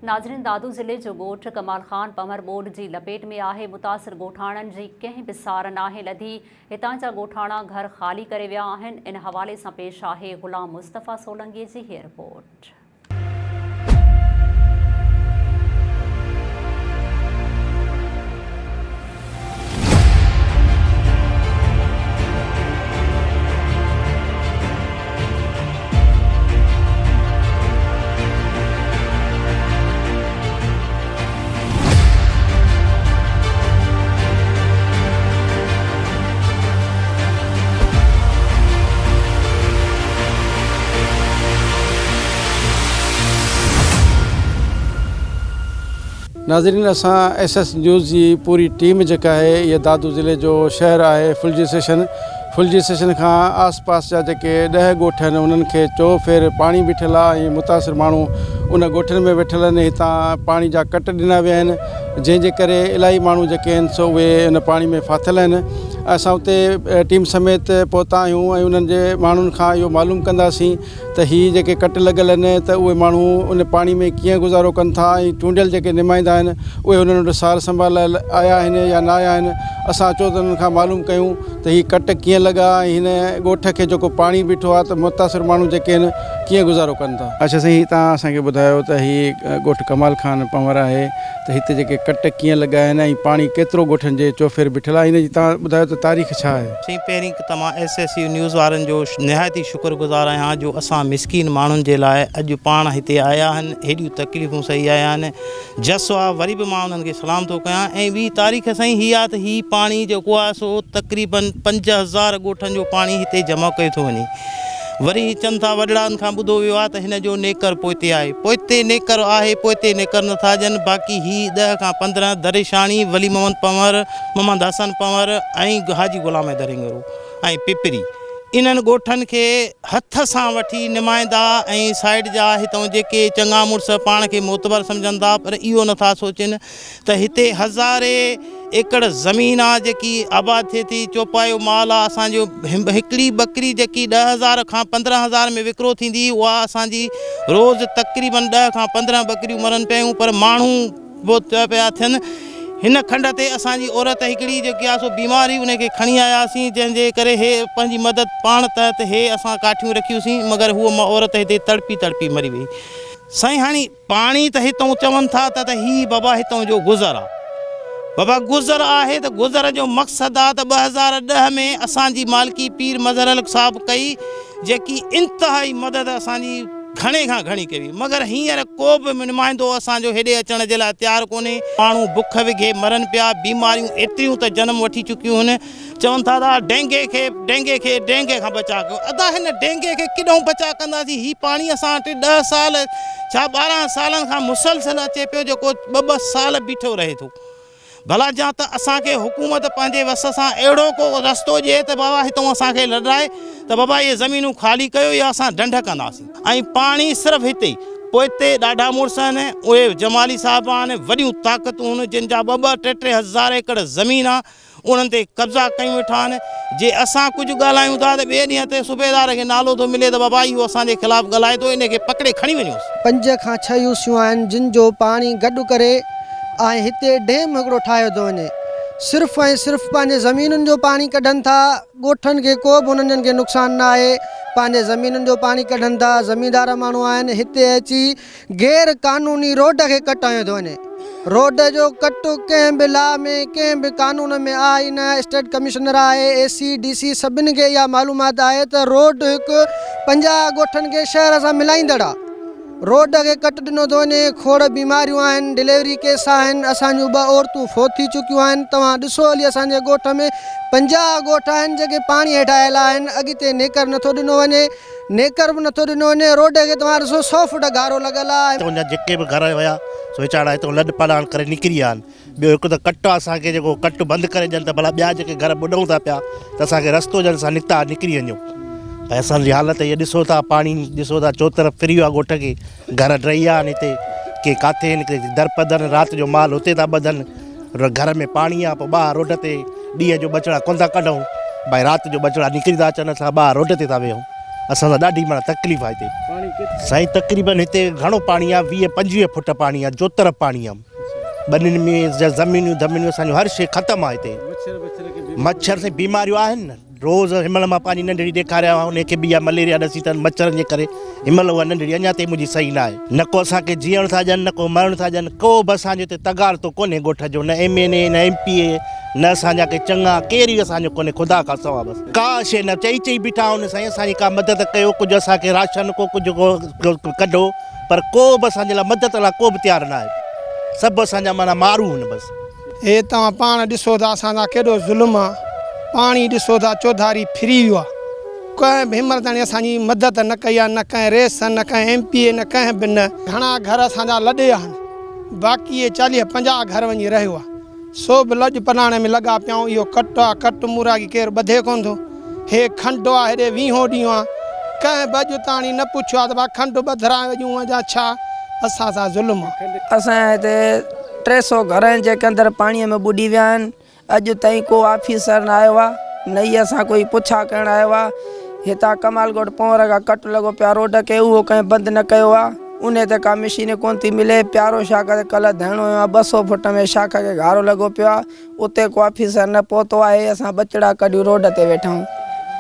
ناظرين دادو ضلعي جو ڳوٺ ڪمال خان پنهور ٻوڏ جي لپيٽ ۾ آهي، متاثر ڳوٺاڻن جي ڪنهن به سار ناهي لڌي، هتان جا ڳوٺاڻا گهر خالي ڪري ويا آهن، ان حوالي سان پيش آهي غلام مصطفيٰ سولنگي جي هيء رپورٽ. ناظرين اسان ايس ايس نيوز جي پوري ٽيم جيڪا آهي اها دادو ضلعي جو شهر آهي ڦلجي اسٽيشن ڦلجي اسٽيشن کان آس پاس جا جيڪي ڏهه ڳوٺ آهن انهن کي چو ڦير پاڻي بيٺل آهي ۽ متاثر ماڻهو ان ڳوٺن ۾ ويٺل آهن هتان پاڻي جا ڪٽ ڏنا ويا آهن جنهن جي ڪري الاهي ماڻهو جيڪي آهن سو اهي ان پاڻي ۾ ڦاٿل آهن اسان اتي ٽيم سميت پهتا آهيون ۽ انهن جي ماڻهن کان اهو معلوم ڪنداسين ته هي جيڪي ڪٽ لڳل آهن ته اهي ماڻهو ان پاڻي ۾ ڪيئن گذارو ڪن ٿا ۽ چونڊيل جيڪي نمائندا آهن اهي انهن وٽ سار سنڀال لاء آيا آهن يا نه آيا آهن اسان اچو ته انهن کان معلوم ڪيون ته هي ڪٽ ڪيئن لڳا ۽ هن ڳوٺ کي جيڪو پاڻي بيٺو آهي ته متاثر ماڻهو جيڪي آهن ڪيئن گذارو ڪن ٿا. اڇا سائين هي توهان اسان کي ٻڌايو ته هي ڳوٺ ڪمال خان پنهور آهي ته هتي جيڪي ڪٽ ڪيئن لڳا آهن ۽ پاڻي ڪيترو ڳوٺن جي چوڦير بيٺل آهي هن جي توهان ٻڌايو ته تاريخ ڇا آهي. سائين پهرين ته مان ايس ايس يو نيوز وارن جو نهايت ئي شڪر گذار آهيان جو اسان مسڪين ماڻهن جي لاء اڄ پاڻ هتي آيا آهن هيڏيون تڪليفون سهي آيا آهن جس آ وري به مان انهن کي سلام ٿو ڪيان ۽ ٻي تاريخ سائين هي آ ته هي پاڻي جيڪو آ سو تقريبن 5000 ڳوٺن جو پاڻي هتي جمع ڪيو ٿو وڃي وري هي چون ٿا وڏڙائن کان ٻڌو ويو آ ته هن جو نيڪر پوئتي آهي پوئتي نيڪر آهي پوئتي نيڪر نٿا ڏين باقي هي 10 کان 15 دريشاڻي ولي محمد پنهور محمد حسن پنهور ۽ حاجي غلام حيدر هنگرو ۽ پپري انهن ڳوٺن کي هٿ سان وٺي نمائندا ۽ سائيڊ جا هتئون جيڪي چڱا مڙس پاڻ کي معتبر سمجهن ٿا پر اهو نٿا سوچين ته هتي هزارين ايڪڙ زمين آ جيڪي آباد ٿئي ٿي چوپايو مال آ اسان جو هڪڙي ٻڪري جيڪي 10,000 کان 15,000 ۾ وڪرو ٿيندي اها اسان جي روز تقريبن 10 کان 15 ٻڪريون مرن پيون پر ماڻهو بوت پيا ٿين. هن کنڊ تي اسان جي عورت هڪڙي جيڪي آ سو بيمار هئي ان کي کڻي آياسين جنهن جي ڪري هي پنهنجي مدد پاڻ تحت هي اسان ڪاٺيون رکيوسين مگر هوء عورت هتي تڙپي تڙپي مري وئي. سائين هاڻي پاڻي ته هتئون چون ٿا ته ته هي بابا هتئون جو گذر آ. بابا گذر آهي ته گذر جو مقصد آ ته 2010 ۾ اسان جي مالڪي پير مظهر الحق صاحب ڪئي جيڪي انتهائي مدد اسان جي گهڻي کان گهڻي ڪئي وئي مگر هينئر ڪو به نمائندو اسان جو هيڏي اچڻ جي لاء تيار ڪونهي. ماڻهو بک وگهي مرن پيا، بيماريون ايتريون ته جنم وٺي چڪيون هن، چون ٿا ته ڊينگي کي ڊينگي کي ڊينگي کان بچاء ڪيو، ادا هن ڊينگي کي ڪڏهون بچاء ڪنداسين، هي پاڻي اسان وٽ ڏهه سال ڇا ٻارهن سالن کان مسلسل اچي پيو جيڪو ٻه ٻه سال بيٺو رهي ٿو. ڀلا جا ته اسان کي حڪومت پنهنجي وس سان اهڙو ڪو رستو ڏئي ته بابا هتئون اسان کي لڏرائي ته بابا اهي زمينون خالي ڪيو يا اسان ڍنڍ ڪنداسين ۽ پاڻي صرف هتي پوئتي ڏاڍا مڙس آهن اهي جمالي صاحب آهن وڏيون طاقتون هن جن جا ٻه ٻه ٽي ٽي هزار ايڪڙ زمين آهي انهن تي قبضا ڪيون ويٺا آهن جي اسان ڪجهه ڳالهايون ٿا ته ٻئي ڏينهن تي صوبيدار کي نالو ٿو ملي ته بابا اهو اسان جي خلاف ڳالهائي ٿو ان کي پڪڙي کڻي وڃوس. پنج کان ڇهه يوسيون آهن جن جو پاڻي گڏ ڪري ۽ هتي ڊيم هڪڙو ٺاهيو ٿو وڃي صرف ۽ صرف پنهنجي زمينن جو پاڻي ڪڍن ٿا ڳوٺن کي ڪو به انهن کي نقصان نه آهي پنهنجي زمينن جو پاڻي ڪڍن ٿا زميندار ماڻهو آهن هتي اچي غير قانوني روڊ کي ڪٽ هنيو ٿو وڃي روڊ جو ڪٽ ڪنهن به لا ۾ ڪنهن به قانون ۾ آهي ئي نه اسٽيٽ ڪمشنر آهي اي سي ڊي سي سڀني کي اها معلومات آهي ته روڊ هڪ 50 ڳوٺن کي شهر سان ملائيندڙ آهي روڊ کي ڪٽ ڏنو ٿو وڃي کوڙ بيماريون آهن ڊليوري ڪيس آهن اسان جون ٻه عورتون فوت ٿي چڪيون آهن توهان ڏسو هلي اسان جي ڳوٺ ۾ 50 ڳوٺ آهن جيڪي پاڻي هيٺ آيل آهن اڳتي نيڪر نٿو ڏنو وڃي نيڪر به نٿو ڏنو وڃي، روڊ کي توهان ڏسو سئو فوٽ گهارو لڳل آ. هتان جا جيڪي به گهر هيا سو ويچارا هتان لڏ پلاڻ ڪري نڪري ويا آهن. ٻيو هڪ ته ڪٽ آ اسان کي جيڪو ڪٽ بند ڪري ڏين ته ڀلا ٻيا جيڪي گهر ٻڏون ٿا پيا ته اسان کي رستو ڏين اسان نڪتا نڪري وڃون. ڀائي اسان جي حالت هيء ڏسو ٿا پاڻي ڏسو ٿا چوطرف ڦري ويو آ ڳوٺ کي گهر ڊهي ويا آهن هتي ڪي ڪاٿي آهن ڪي درپدر رات جو مال هتي ٿا ٻڌن. گهر ۾ پاڻي آ پوء ٻاهر روڊ تي ڏينهن جو ٻچڙا ڪونه ٿا ڪڍون ڀائي رات جو ٻچڙا نڪري ٿا اچن اسان ٻاهر روڊ تي ٿا ويهون اسان سان ڏاڍي معنيٰ تڪليف آهي هتي. سائين تقريبن هتي گهڻو پاڻي آهي 20 25 فوٽ پاڻي آهي چوطرف پاڻي آهي ٻنين ۾ زمينيون ڌمينيون اسان جون هر شيء ختم آهي هتي مڇر سائين بيماريون آهن نه روز هن مهل مان پنهنجي ننڍڙي ڏيکاريان ها ان کي به اها مليريا ڏسي اٿن مڇرن جي ڪري هن مهل اها ننڍڙي اڃا تائين منهنجي صحيح نه آهي نه ڪو اسان کي جيئڻ ٿا ڏين نه ڪو مرڻ ٿا ڏين ڪو به اسان جو هتي تغار تو ڪونهي ڳوٺ جو نه ايم اين اي نه ايم پي اي نه اسان جا ڪي چڱا ڪير ئي اسان جو ڪونهي خدا کان سوا بس ڪا شيء نه چئي چئي بيٺا آهيون سائين اسان جي ڪا مدد ڪيو ڪجهه اسان کي راشن ڪو ڪجهه ڪو ڪڍو پر ڪو به اسان جي لاء مدد لاء ڪو به تيار نه آهي سڀ اسان جا معنيٰ مارو هن بس. هي توهان پاڻ ڏسو ٿا اسان سان ڪيڏو ظلم آ پاڻي ڏسو ٿا چوڌاري ڦري ويو آ ڪنهن به هنمهل تائين اسان جي مدد نه ڪئي آ نه ڪنهن رئيس نه ڪنهن ايم پي اي نه ڪنهن به نه. گهڻا گهر اسان جا لڏي ويا آهن باقي اهي 40 50 گهر وڃي رهيو آ. سو به لڄ پلاڻ ۾ لڳا پيا آهيون. اهو ڪٽ آ، ڪٽ موراڳي ڪير ٻڌي ڪونه ٿو. هي کنڊ آ، هيڏي ويهون ڏينهن آ. ڪنهن به اڄ تاڻي نه پڇيو آ ته ڀا کنڊ ٻڌرائي وڄون يا ڇا؟ اسان سان ظلم آ. اسان جا هتي 300 گهر آهن جيڪي اندر پاڻيء ۾ ٻڏي ويا آهن. اڄ تائين ڪو آفيسر نه آيو آ، نه ئي اسان ڪوئي پڇا ڪرڻ آيو آ. هتان ڪمال ڳوٺ پونئر کان ڪٽ لڳو پيو آ روڊ کي، اهو ڪنهن بند نه ڪيو آ. انهي تي ڪا مشين ڪونه ٿي ملي. پيارو شاخ تي ڪلهه ڌرڻو هنيو آ، 200 فوٽ ۾ شاخ کي گهارو لڳو پيو آ، اتي ڪو آفيسر نه پهتو آهي، اسان ٻچڙا ڪڍيون روڊ تي ويٺا آهيون،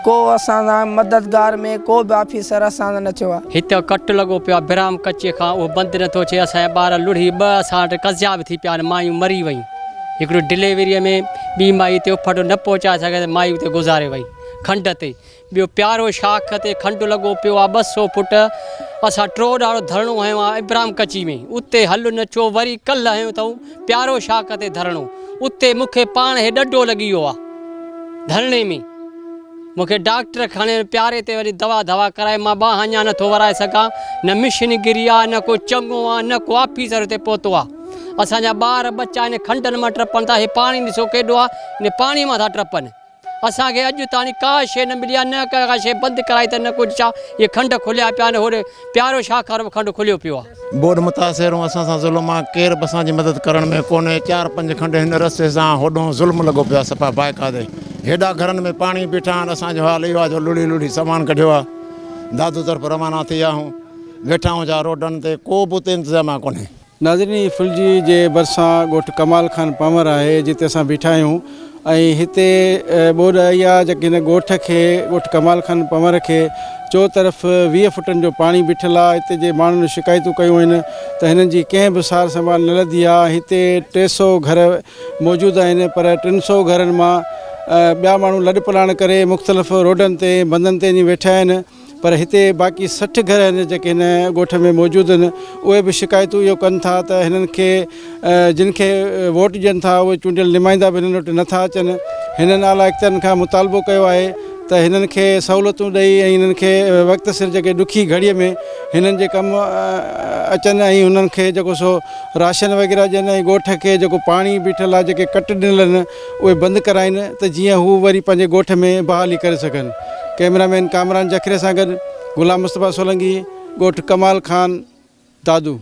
ڪو اسان سان مددگار ۾ ڪو به آفيسر اسان سان نه ٿيو آ. هت ڪٽ لڳو پيو آ براهم ڪچي کان اهو بند نه ٿو ٿئي، اسان جا ٻار لڙهي ٻه اسان وٽ قضيا به ٿي پيا آهن، مايون مري ويون، هڪڙو ڊليوريء ۾ ٻي مائي اتي اڦٽ نه پهچائي سگهي ته مائي اتي گذاري وئي کنڊ تي. ٻيو پيارو شاخ تي کنڊ لڳو پيو آ 200 فٽ اسان ٽيو ڏهاڙو ڌرڻو هنيو آ ابراهيم ڪچي ۾ اتي حل نه ٿيو وري ڪلهه هنيو اٿئون پيارو شاخ تي ڌرڻو اتي مون کي پاڻ هي ڏنڊو لڳي ويو آ ڌرڻي ۾ مون کي ڊاڪٽر کڻي پياري تي وري دوا ڌوا ڪرائي مان ٻانهن اڃا نٿو ورائي سگهان نه مشن گري آ نه ڪو چڱو آ نه ڪو آفيسر اتي پهتو آ اسان جا ٻار ٻچا ان کنڊن مان ٽپن ٿا هي پاڻي ڏسو ڪيڏو آ ان پاڻي مان ٿا ٽپن. اسان کي اڄ تاڻي ڪا شيء نه ملي آهي، نه ڪا شيء بند ڪرائي اٿن نه ڪجهه ڇا اهي کنڊ کليا پيا آهن هوڏي پيارو شاهه وارو به کنڊ کليو پيو آهي. ٻوڏ متاثر هون اسان سان ظلم آ ڪير به اسان جي مدد ڪرڻ ۾ ڪونهي چار پنج کنڊ هن رستي سان هوڏهون ظلم لڳو پيو آ صفا بائيڪادي هيڏا گهرن ۾ پاڻي بيٺا آهن اسان جو حال اهو آ جو لڙهي لڙهي سامان ڪڍيو آ دادو طرف روانا ٿي ويا هون ويٺا هون جا روڊن تي ڪو به اتي انتظام ڪونهي. ناظرين هي ڦلجي جي ڀرسان ڳوٺ ڪمال خان پنور آهي جتي اسان بيٺا آهيون ۽ هتي ٻوڏ آئي آهي جيڪي هن ڳوٺ کي ڳوٺ ڪمال خان پنور کي چو طرف 20 فٽن جو پاڻي بيٺل آهي هتي جي ماڻهن شڪايتون ڪيون آهن ته هنن جي ڪنهن به سار سنڀال نه لڌي آهي هتي 300 گهر موجود آهن پر 300 گهرن مان ٻيا ماڻهو لڏ پلاڻ ڪري مختلف روڊن تي بندن تي وڃي ويٺا آهن پر هتي باقي 60 گهر آهن جيڪي هن ڳوٺ ۾ موجود آهن اهي به شڪايتون اهو ڪن ٿا ته هنن کي جن کي ووٽ ڏين ٿا اهي چونڊيل نمائندا به هنن وٽ نٿا اچن هنن اعليٰ اختيارن کان مطالبو ڪيو آهي ته هنن کي سهولتون ڏئي ۽ هنن کي وقت سر جيڪي ڏکي گهڙي ۾ هنن جي ڪم اچن ۽ هنن کي جيڪو سو راشن وغيره ڏين ۽ ڳوٺ کي جيڪو پاڻي بيٺل آهي جيڪي ڪٽ ڏنل آهن اهي بند ڪرائين ته جيئن هو وري پنهنجي ڳوٺ ۾ بحالي ڪري سگهن. ڪئميرا مين ڪامران جکري سان گڏ غلام مصطفيٰ سولنگي، ڳوٺ ڪمال خان، دادو.